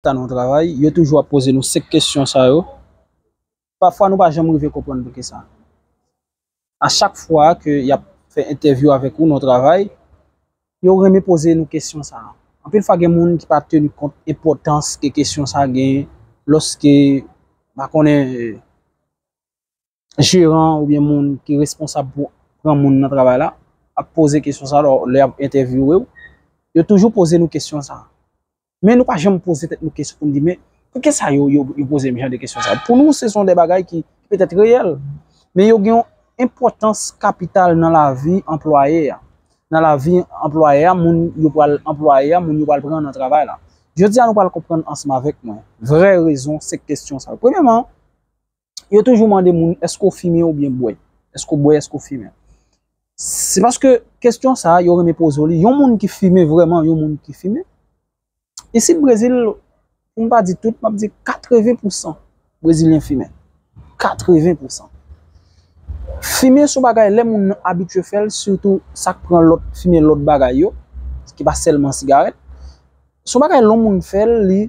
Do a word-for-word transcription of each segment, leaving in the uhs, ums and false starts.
ta nan yon travay, yo toujou ap poze nou senk kesyon sa yo. Pafwa nou pa janm rive konprann poukisa. A chak fwa ke y ap fè entèvyou avèk ou nan yon travay, yo renmen poze nou kesyon sa a. Anpil fwa gen moun ki pa teni kont enpòtans ke kesyon sa a gen lòske, pa konnen, jeran oubyen moun ki responsab pou pran moun nan travay la ap poze kesyon sa a lè y ap entèvyouwe w. Yo toujou poze nou kesyon sa a. Men nou pa janm poze tèt nou kesyon pou n di, men poukisa yo, yo, yo poze m jan de kesyon sa a? Pou nou, se son de bagay ki, ki petèt reyèl, men yo gen yon enpòtans kapital nan lavi anplwayè a. Nan lavi anplwayè a, moun yo pral anplwaye a, moun yo pral pran nan travay la. Jodi a, nou pral konprann ansanm avèk mwen vrè rezon se kesyon sa yo. Premyèman, yo toujou mande moun, èske w fimen oubyen bwè? Èske w bwè, èske w fimen? Se paske kesyon sa a, yo renmen poze w li. Yon moun ki fimen vrèman, yon moun ki fimen. Isit Brezil, pou m pa di tout, m ap di katreven pousan Brezilyen fimen. Katreven pousan. Fimen se yon bagay, lè moun nan abitye fè l, sitou sa k pran lòt, fimen lòt bagay yo, ki pa sèlman sigarèt. Se yon bagay lè yon moun fè l, li,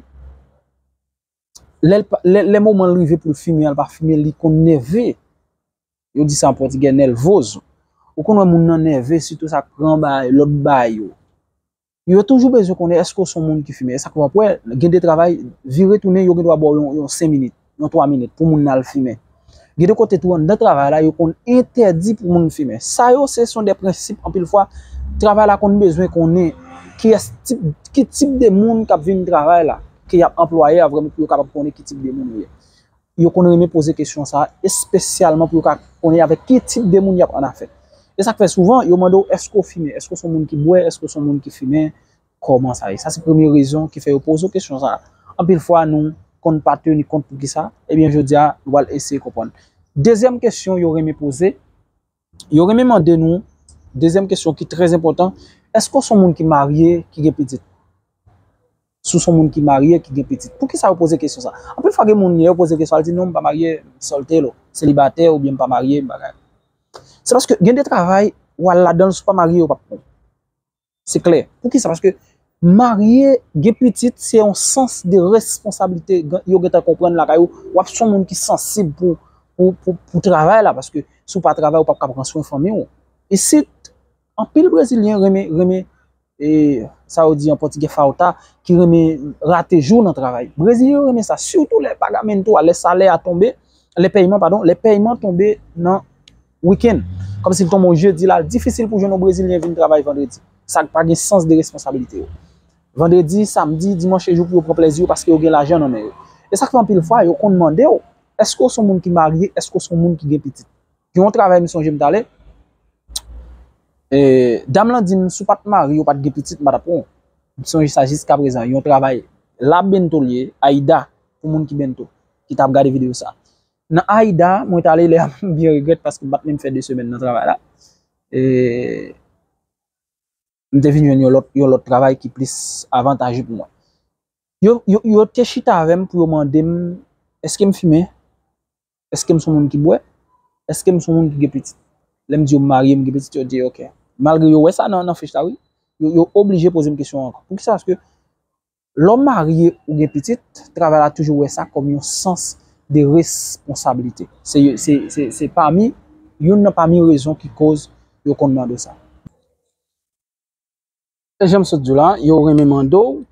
lè, l pa- lè, lè moman l rive pou l fimen an, l pa fimen, li konn nève. Yo di sa an pòtigè, nervoso. Ou konn wè moun nan nève, sitou sa k pran bagay, lòt bagay yo. Yo toujou bezwen konnen èske w se yon moun ki fimen. E sa k fè w ap wè, gen de travay, vire tounen, yo gen dwa ba w yon, yon senk minit, yon twa minit pou moun nan al fimen. Gen de kote tou anndan travay la, yo konn entèdi pou moun fimen. Sa yo, se son de prensip, anpil fwa, travay la konn bezwen konnen kiyès tip, ki tip de moun k ap vin travay la, ke y ap anplwaye a vrèman pou yo kapab konnen ki tip de moun ou ye. Yo konn renmen poze kesyon sa a, espesyalman pou yo ka konnen avèk ki tip de moun y ap annafè. E sa k fè souvan, yo mande w, èske w fimen? Èske w se yon moun ki bwè? Èske w se yon moun ki fimen? Kòman sa ye? Sa se premye rezon ki fè yo poze w kesyon sa a. Anpil fwa, nou konn pa teni kont poukisa. Ebyen, jodi a, nou pral eseye konprann. Dezyèm kesyon yo renmen poze, yo renmen mande nou, dezyèm kesyon ki trè enpòtan, èske w se yon moun ki marye, ki gen pitit? Si w se yon moun ki marye, ki gen pitit. Poukisa yo poze kesyon sa? Anpil fwa gen moun, lè yo poze kesyon, al di, non, m pa marye, soltero, selibatè, oubyen m pa marye, bagay. Se paske gen de travay, w al ladan l, si w pa marye, yo p ap pran w. Se klè. Poukisa? Paske marye, gen pitit, se yon sans de responsablite gen- yo gentan konprann lakay ou. W ap se yon moun ki sansib pou, pou, pou, pou travay la, paske si w pa travay, ou p ap ka pran swen fanmi w. Isit, anpil Brezilyen renmen, renmen, e, sa yo di an pòtigè falta, ki renmen rate jou nan travay. Brezilyen yo renmen sa, sitou lè pagamento a, lè salè a tonbe, lè pèyman, padon, lè pèyman tonbe nan wikenn. Kòmsi l tonbe yon jedi la, difisil pou jwenn yon Brezilyen vin travay vandredi. Sa k pa gen sans de responsabilite yo. Vandredi, samdi, dimanch se jou pou yo pran plèzi yo paske yo gen lajan nan men yo. E sa k fè anpil fwa, yo konn mande w, èske w se yon moun ki marye, èske w se yon moun ki gen pitit? Gen yon travay m sonje m t ale, e, dam lan di m, si w pa t marye, w pa t gen pitit, m pa t ap pran w. M sonje sa jiska prezan. Yon travay la bento l ye, Aida, pou moun ki bento, ki t ap gade videyo sa. Nan Aida, mwen t ale lè a, m byen regrèt paske m pa t menm fè de semèn nan travay la. E, m te vin jwenn yon lòt, yon lòt travay ki plis avantaje pou mwen. Yo, yo, yo te chita avè m pou yo mande m, èske m fimen? Èske m se yon moun ki bwè? Èske m se yon moun ki gen pitit? Lè m di yo m marye, m gen pitit, yo di, ok. Malgre yo wè sa nan, nan fich la, wi. Yo, yo oblije poze m kesyon an ankò. Poukisa? Paske lè w marye ou gen pitit, travay la toujou wè sa kòm yon sans de responsablite. Se, se, se, se pami, youn nan pami rezon ki koz yo konn mande w sa. E jan m sot di w la, yo renmen mande w,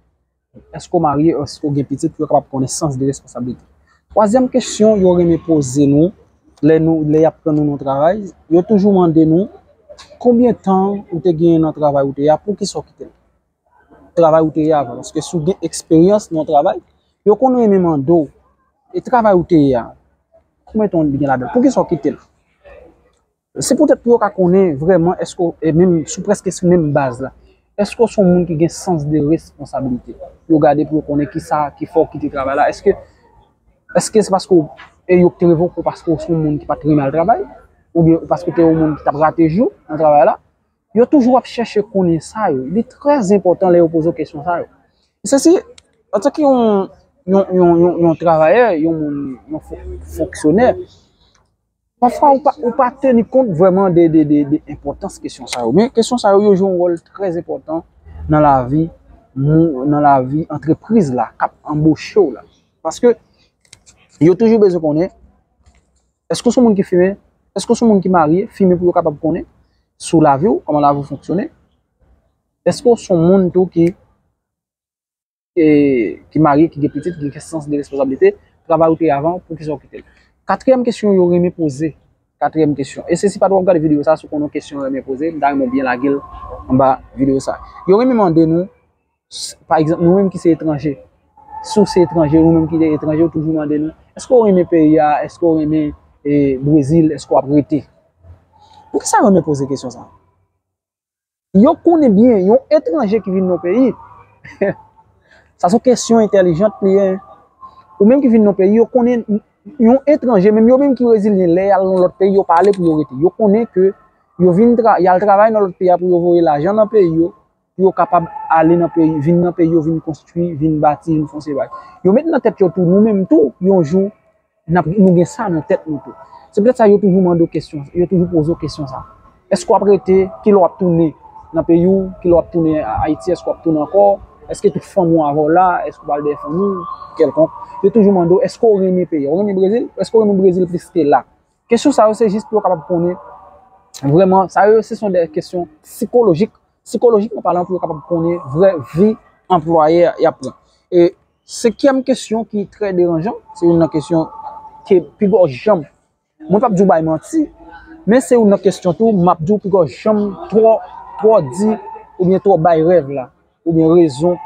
èske w marye, èske w gen pitit, pou yo kapab konnen sans de responsablite. Twazyèm kesyon yo renmen poze nou, lè nou, lè y ap pran nou nan travay, yo toujou mande nou, konbyen tan ou te genyen nan travay ou te ye a, poukisa w kite l? Travay ou te ye avan. Paske si w gen eksperyans nan yon travay, yo konn renmen mande w, e travay ou te ye a, konbyen tan w te gen ladan l? Poukisa w kite l? Se poutèt pou yo ka konnen vrèman èske w, e menm sou prèske sou menm baz la, èske w se yon moun ki gen sans de responsabilite. Yo gade pou yo konnen kisa ki fè w kite travay la. Èske, èske se paske w, e yo te revoke w paske w se yon moun ki pa t renmen al travay? Oubyen paske w te yon moun ki t ap rate jou nan travay la? Yo toujou ap chèche konnen sa yo. Li trè enpòtan lè yo poze w kesyon sa yo. Se si, antanke yon, yon, yon, yon, yon travayè, yon moun, yon fon- fonksyonè, pafwa ou pa, ou pa teni kont vrèman de, de, de, de enpòtans kesyon sa yo. Men kesyon sa yo, yo jwe yon wòl trè enpòtan nan lavi moun nan lavi antrepriz la, k ap anboche w la. Paske yo toujou bezwen konnen, èske w se yon moun ki fimen, èske w se yon moun ki marye, fimen pou yo kapab konnen sou lavi w, kòman lavi w fonksyone. Èske w se yon moun tou ki e, ki marye, ki gen pitit, ki gen sans de responsablite, travay ou te ye avan, poukisa w kite l? Katriyèm kesyon yo renmen poze. Katriyèm kesyon. E se si pa twò w ap gade videyo sa, si w konnen yon kesyon yo renmen poze, m ta renmen w byen lage l anba videyo sa. Yo renmen mande nou, s- pa egzanp, nou menm ki se etranje, si w se etranje, nou menm ki se etranje, yo toujou mande nou, èske w renmen peyi a, èske w renmen e, Brezil, èske w ap rete? Poukisa yo renmen poze kesyon sa? Yo konnen byen, yon etranje ki vin nan peyi, sa se yon kesyon entèlijant li ye. Ou menm ki vin nan peyi, yo konnen yon etranje, menm yo menm ki brezilyen, lè y al nan lòt peyi, yo pa ale pou yo rete. Yo konnen ke yo vin tra, y al travay nan lòt peyi a pou yo voye lajan nan peyi yo, pou yo kapab ale nan peyi, vin nan peyi yo, vin konstwi, vin bati, vin fè yon seri bagay. Yo met nan tèt yo tou, nou menm tou, yon jou, n ap, nou gen sa nan tèt nou tou. Se poutèt sa yo toujou mande w kesyon, yo toujou poze w kesyon sa. Èske w ap rete? Kilè w ap tounen nan peyi w? Kilè w ap tounen a- Ayiti? Èske w ap tounen ankò? Èske tout fanmi w avè w la? Èske w pral dèyè fanmi w? Kèlkonk. Yo toujou mande w, èske w renmen peyi a? W renmen Brezil? Èske w renmen Brezil plis ke la? Kesyon sa yo, se jis pou yo kapab konnen vrèman, sa yo, se son de kesyon sikolojik, sikolojikman palan, pou yo kapab konnen vrè vi anplwayè y ap pran. E senkyèm kesyon ki trè deranjan, se youn nan kesyon ke pi gwo janm. Mwen p ap di w bay manti, men se youn nan kesyon tou, m ap di w pi gwo janm twò, twò di, oubyen twò bay rèv la, oubyen rezon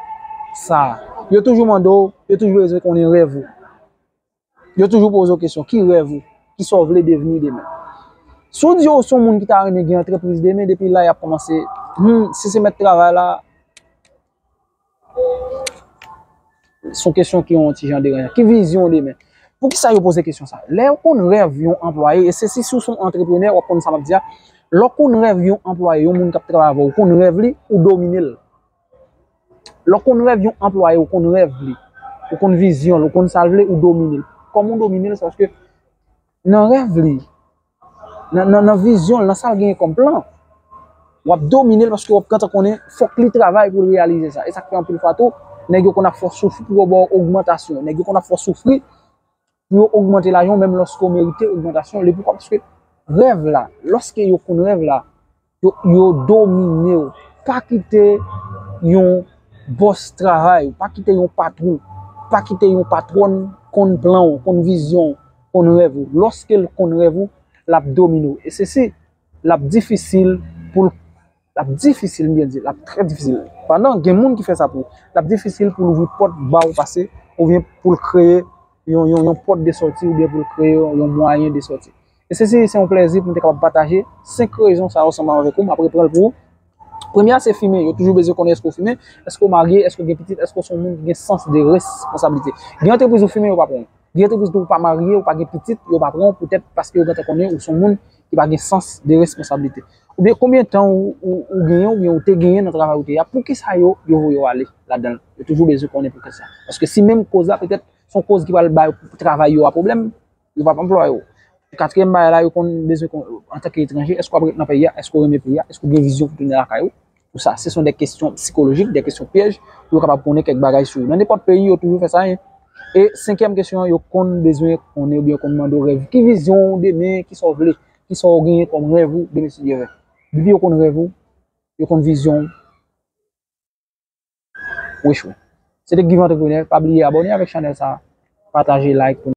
sa a. Yo toujou mande w, yo toujou bezwen konnen rèv ou. Yo toujou poze w kesyon, ki rèv ou? Kisa w vle devni demen? Si w di yo w se yon moun ki ta renmen gen antrepriz demen, depi la y ap kòmanse, hmm, si se mèt travay la, se yon kesyon ki yon ti jan deranjan. Ki vizyon w demen? Poukisa yo poze kesyon sa? Lè w konn rèv yon anplwaye, e se si, si w se yon antreprenè, w ap konn sa m ap di a, lè w konn rèv yon anplwaye, yon moun k ap travay avè w, ou konn rèv li, ou domine l. Lè w konn rèv yon anplwaye, ou konn rèv li, ou konn vizyon l, ou konn sa l vle, ou domine l. Kòman w domine l? Se paske nan rèv li, nan, nan, nan vizyon l, nan sa l genyen kòm plan, w ap domine l paske w ap gentan konnen fòk li travay pou l reyalize sa. E sa k fè anpil fwa tou, nèg yo konn ap fè w soufri pou yo ba w ogmantasyon. Nèg yo konn ap fè w soufri pou yo ogmante lajan w, menm lòske w merite ogmantasyon. Le poukwa? Paske rèv la, lòske yo konn rèv la, yo, yo domine w. Pa kite yon bòs travay, pa kite yon patwon, pa kite yon patwòn konn plan w, konn vizyon w, konn rèv ou. Lòske l konn rèv ou, l ap domine w. E se si l ap difisil pou l, l ap difisil, m byen di, l ap trè difisil. Pandan gen moun ki fè sa pou ou, l ap difisil pou l ouvri pòt ba w pase, oubyen pou l kreye yon, yon, yon pòt de sòti, oubyen pou l kreye yon, yon mwayen de sòti. E se, se, se yon plèzi pou m te kapab pataje senk rezon sa yo ansanm avèk ou. M ap repran l pou ou. Premye a se fimen. Yo toujou bezwen konnen èske w fimen, èske w marye, èske w gen pitit, èske w se yon moun ki gen sans de responsablite. Gen antrepriz ou fimen, yo pa pran w. Gen antrepriz tou ou pa marye, ou pa gen pitit, yo pa pran w poutèt paske yo gentan konnen ou se yon moun ki pa gen sans de responsablite. Oubyen konbyen tan ou, ou, ou genyen, oubyen ou te genyen nan travay ou te ye a, poukisa yo, yo voye w ale ladan l? Yo toujou bezwen konnen poukisa. Paske si menm koz la, petèt, se yon koz ki pral bay travay yo a pwoblèm, yo p ap anplwaye w. Katriyèm bagay la, yo konn bezwen kon, antanke etranje, èske w ap ret nan peyi a, èske w renmen peyi a, èske w gen vizyon pou tounen lakay ou? Pou sa, se son de kesyon sikolojik, de kesyon pyèj, pou yo kapab konnen kèk bagay sou ou. Nan nenpòt peyi, yo toujou fè sa, en. E senkyèm kesyon an, yo konn bezwen konnen oubyen yo konn mande w rèv. Ki vizyon w demen, kisa w vle, kisa w genyen kòm rèv ou demen si Dye vle. Depi yo konn rèv ou, yo konn vizyon w, wish ou. Se te Guy Entrepreneur, pa bliye abòne avèk chanèl sa, pataje, like pou